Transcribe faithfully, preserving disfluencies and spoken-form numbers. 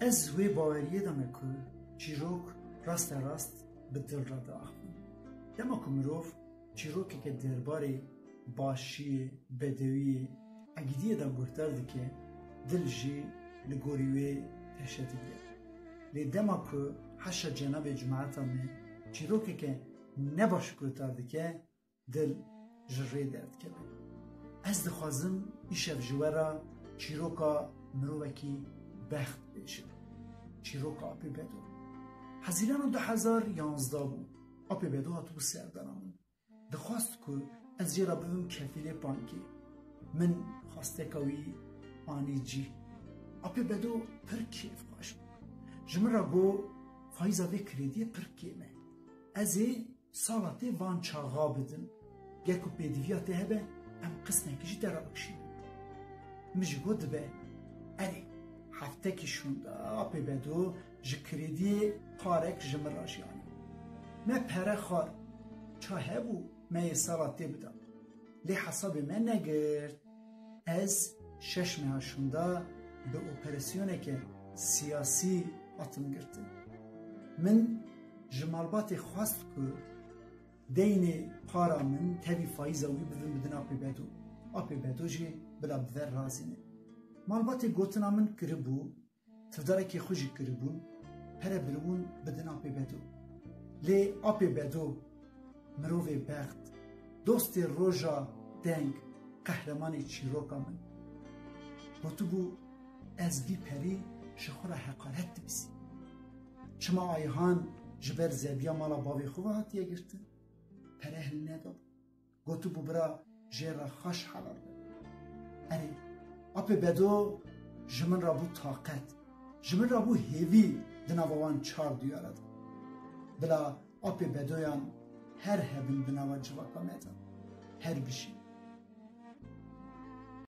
Ez wê baweriyê de me ku çîrok raste rast bi dil re diaxivin. Dema ku mirov çîrokeke derbarê başiyê, bedewiyê, egîdiyê de guhdar dike, dil jî li gorî wê teşe digire. Lê dema ku heşa cenabê cemaeta me çîrokeke nebaş guhdar dike, dil ji rê derdikeve. Ez dixwazim îşev ji we re çîroka mirovekî bext bêjim. Çîroka Apê Bedo. Hezîrana du hezar yanzdeh bû. Apê Bedo hatibû serdana min. Dixwast ku ez jê re bibim kefîlê bankê. Min xwesteka wî anî cî. Apê Bedo pir kêfxweş bû. Ji min re got, "Faiza vê krêdiyê pir kêm e. Ez ê sala tê van çaxa bidim. Ger ku pêdiviya te hebe, em qismekî jî te re bikişînin." Min jî got, "Dibe." Erê, heftekî şûnda Apê Bedo ji krêdiyê parek ji min re jî anî. Me pere xwar. Ça hebû me yê sala tê bida. Lê hesabê me negirt. Ez şeş meha şûnda bi operasyoneke siyasî hatim girtin. Min ji malbatê xwest ku deynê para min tevî faiza wî bibin bidin Apê Bedo. Apê Bedo jî bila bi ver razî ne. Malbatê gotina min kiribû, tivdarekê xwe jî kiribûn, pere biribûn bidin Apê Bedo. Lê Apê Bedo, mirovê bext, dostê roja deng, qehremanê çîroka min, gotibû, "Ez vî perî ji xwe re heqaret dibîsînim. Çima Ayhan ji ber zebiya mala bavê xwe ve hatiye girtin? Pere hilnedabû." Gotibû, "Bira, jê re xweş helal be." Erê, Apê Bedo ji min re bû taqet. Ji min re bû hêvî di nava wan çar diyara de. Bila Apê Bedoyan her hebin di nava civaka me de. Her bijîn.